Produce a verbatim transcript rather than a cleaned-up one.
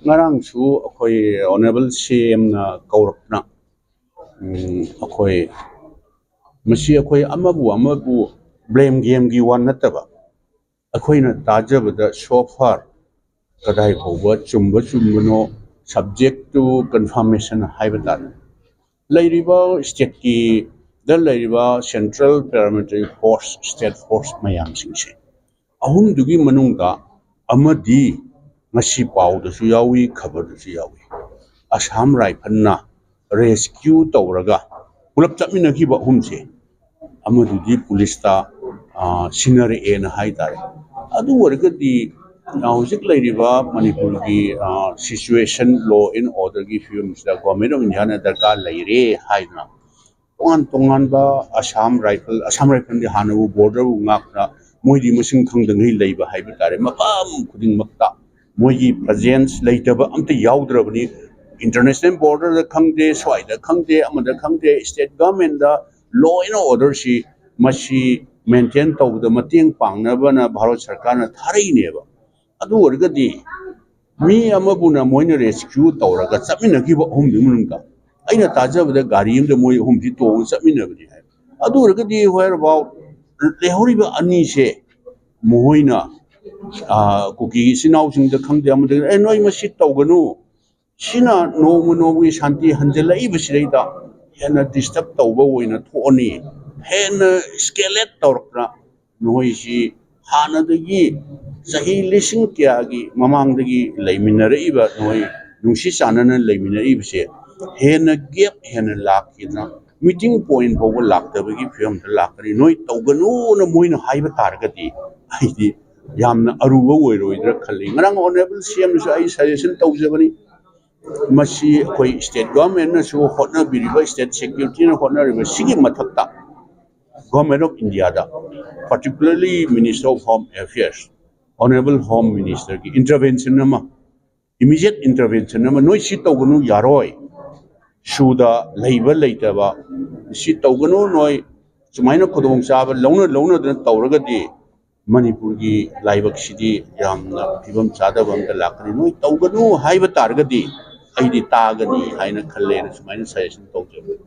ꯉꯔꯥꯡꯁꯨ ꯑꯩꯈꯣꯏ ꯑꯣꯅꯔꯦꯕꯜ ꯁꯤ ꯑꯦꯝꯅ ꯀꯧꯔꯛꯇꯅ, ꯎꯝ, ꯑꯩꯈꯣꯏ, ꯃꯁꯤ ꯑꯩꯈꯣꯏ ꯑꯃꯕꯨ ꯑꯃꯕꯨ ꯕ꯭ꯂꯦꯝ ꯒꯦꯝꯒꯤ ꯋꯥ ꯅꯠꯇꯕ, ꯑꯩꯈꯣꯏꯅ ꯇꯥꯖꯕꯗ so far ꯀꯗꯥꯏ ꯐꯥꯎꯕ ꯆꯨꯝꯕ ꯆꯨꯝꯕꯅꯣ, subject to confirmation ꯍꯥꯏꯕ ꯇꯥꯔꯦ꯫ ꯂꯩꯔꯤꯕ stateꯀꯤꯗ ꯂꯩꯔꯤꯕ central paramilitary force, state force ꯃꯌꯥꯝꯁꯤꯡꯁꯦ, ꯑꯍꯨꯝꯗꯨꯒꯤ ꯃꯅꯨꯡꯗ ꯑꯃꯗꯤ ꯉꯁꯤ ꯄꯥꯎꯗꯁꯨ ꯌꯥꯎꯏ, ꯈꯕꯔꯗꯁꯨ ꯌꯥꯎꯏ, ꯑꯁꯥꯝ ꯔꯥꯏꯐꯜꯅ rescue ꯇꯧꯔꯒ ꯄꯨꯂꯞ ꯆꯠꯃꯤꯟꯅꯈꯤꯕ ꯑꯍꯨꯝꯁꯦ, ꯑꯃꯗꯨꯗꯤ ꯄꯨꯂꯤꯁꯇ, ꯑ, ꯁꯤꯟꯅꯔꯛꯑꯦꯅ ꯍꯥꯏ ꯇꯥꯔꯦ꯫ ꯑꯗꯨ ꯑꯣꯏꯔꯒꯗꯤ, ꯑ, ꯍꯧꯖꯤꯛ ꯂꯩꯔꯤꯕ ꯃꯅꯤꯄꯨꯔꯒꯤ, ꯑ, situation, law and orderꯒꯤ ꯐꯤꯕꯝꯁꯤꯗ Government of Indiaꯅ ꯗꯔꯀꯥꯔ ꯂꯩꯔꯦ ꯍꯥꯏꯗꯅ ꯇꯣꯉꯥꯟ ꯇꯣꯉꯥꯟꯕ ꯑꯁꯥꯝ ꯔꯥꯏꯐꯜ, ꯑꯁꯥꯝ ꯔꯥꯏꯐꯜꯗꯤ ꯍꯥꯟꯅꯕꯨ borderꯕꯨ ꯉꯥꯛꯇꯅ ꯃꯣꯏꯗꯤ ꯃꯁꯤꯡ ꯈꯪꯗꯉꯩ ꯂꯩꯕ ꯍꯥꯏꯕ ꯇꯥꯔꯦ, ꯃꯐꯝ ꯈꯨꯗꯤꯡꯃꯛꯇ ꯃꯣꯏꯒꯤ presence ꯂꯩꯇꯕ ꯑꯝꯇ ꯌꯥꯎꯗ꯭ꯔꯕꯅꯤ꯫ International borderꯗ ꯈꯪꯗꯦ, ꯁ꯭ꯋꯥꯏꯗ ꯈꯪꯗꯦ, ꯑꯃꯗ ꯈꯪꯗꯦ, state governmentꯗ law and orderꯁꯤ ꯃꯁꯤ maintain ꯇꯧꯕꯗ ꯃꯇꯦꯡ ꯄꯥꯡꯅꯕꯅ ꯚꯥꯔꯠ ꯁꯔꯀꯥꯔꯅ ꯊꯥꯔꯛꯏꯅꯦꯕ꯫ ꯑꯗꯨ ꯑꯣꯏꯔꯒꯗꯤ ꯃꯤ ꯑꯃꯕꯨꯅ ꯃꯣꯏꯅ rescue ꯇꯧꯔꯒ ꯆꯠꯃꯤꯟꯅꯈꯤꯕ ꯑꯍꯨꯝꯗꯨꯒꯤ ꯃꯅꯨꯡꯗ, ꯑꯩꯅ ꯇꯥꯖꯕꯗ ꯒꯥꯔꯤ ꯑꯃꯗ ꯃꯣꯏ ꯑꯍꯨꯝꯁꯤ ꯇꯣꯡꯉꯒ ꯆꯠꯃꯤꯟꯅꯕꯅꯤ ꯍꯥꯏ꯫ ꯑꯗꯨ ꯑꯣꯏꯔꯒꯗꯤ where about ꯂꯩꯍꯧꯔꯤꯕ ꯑꯅꯤꯁꯦ ꯃꯈꯣꯏꯅ, ꯑ, ꯀꯨꯀꯤ ꯏꯆꯤꯟ ꯏꯅꯥꯎꯁꯤꯡꯗ ꯈꯪꯗꯦ, ꯑꯃꯗ, "ꯑꯦ, ꯅꯣꯏ ꯃꯁꯤ ꯇꯧꯒꯅꯨ, ꯁꯤꯅ ꯅꯣꯡꯃ ꯅꯣꯡꯃꯒꯤ ꯁꯥꯟꯇꯤ ꯍꯟꯖꯤꯜꯂꯛꯏꯕꯁꯤꯗꯩꯗ ꯍꯦꯟꯅ disturb ꯇꯧꯕ ꯑꯣꯏꯅ ꯊꯣꯛꯑꯅꯤ, ꯍꯦꯟꯅ escalate ꯇꯧꯔꯛꯇꯅ ꯅꯈꯣꯏꯁꯤ ꯍꯥꯟꯅꯗꯒꯤ ꯆꯍꯤ ꯂꯤꯁꯤꯡ ꯀꯌꯥꯒꯤ ꯃꯃꯥꯡꯗꯒꯤ ꯂꯩꯃꯤꯟꯅꯔꯛꯏꯕ, ꯅꯈꯣꯏ ꯅꯨꯡꯁꯤ ꯆꯥꯟꯅꯅ ꯂꯩꯃꯤꯟꯅꯔꯛꯏꯕꯁꯦ ꯍꯦꯟꯅ gap ꯍꯦꯟꯅ ꯂꯥꯛꯈꯤꯗꯅ meeting point ꯐꯥꯎꯕ ꯂꯥꯛꯇꯕꯒꯤ ꯐꯤꯕꯝꯗ ꯂꯥꯛꯀꯅꯤ꯫ ꯅꯣꯏ ꯇꯧꯒꯅꯨꯅ ꯃꯣꯏꯅ ꯍꯥꯏꯕ ꯇꯥꯔꯒꯗꯤ ꯑꯩꯗꯤ ꯌꯥꯝꯅ ꯑꯔꯨꯕ ꯑꯣꯏꯔꯣꯏꯗ꯭ꯔꯥ ꯈꯜꯂꯤ꯫ ꯉꯔꯥꯡ Honourable C Mꯅꯁꯨ ꯑꯩ suggestion ꯇꯧꯖꯕꯅꯤ꯫ ꯃꯁꯤ ꯑꯩꯈꯣꯏ state governmentꯅꯁꯨ ꯍꯣꯠꯅꯕꯤꯔꯤꯕ, state securityꯅ ꯍꯣꯠꯅꯔꯤꯕ ꯁꯤꯒꯤ ꯃꯊꯛꯇ Government of Indiaꯗ, particularly Minister of Home Affairs, Honourable Home Ministerꯒꯤ intervention ꯑꯃ, immediate intervention ꯑꯃ, "ꯅꯣꯏ ꯁꯤ ꯇꯧꯒꯅꯨ, ꯌꯥꯔꯣꯏ, ꯁꯨꯗ ꯂꯩꯕ ꯂꯩꯇꯕ ꯁꯤ ꯇꯧꯒꯅꯨ, ꯅꯣꯏ ꯁꯨꯃꯥꯏꯅ ꯈꯨꯗꯣꯡꯆꯥꯕ ꯂꯧꯅ ꯂꯧꯅꯗꯅ ꯇꯧꯔꯒꯗꯤ ꯃꯅꯤꯄꯨꯔꯒꯤ ꯂꯥꯏꯕꯛꯁꯤꯗꯤ ꯌꯥꯝꯅ ꯐꯤꯕꯝ ꯆꯥꯗꯕ ꯑꯝꯗ ꯂꯥꯛꯀꯅꯤ, ꯅꯣꯏ ꯇꯧꯒꯅꯨ ꯍꯥꯏꯕ ꯇꯥꯔꯒꯗꯤ ꯑꯩꯗꯤ ꯇꯥꯒꯅꯤ ꯍꯥꯏꯅ ꯈꯜꯂꯦꯅ ꯁꯨꯃꯥꯏꯅ ꯁꯖꯦꯁꯟ ꯇꯧꯖꯕꯅꯤ꯫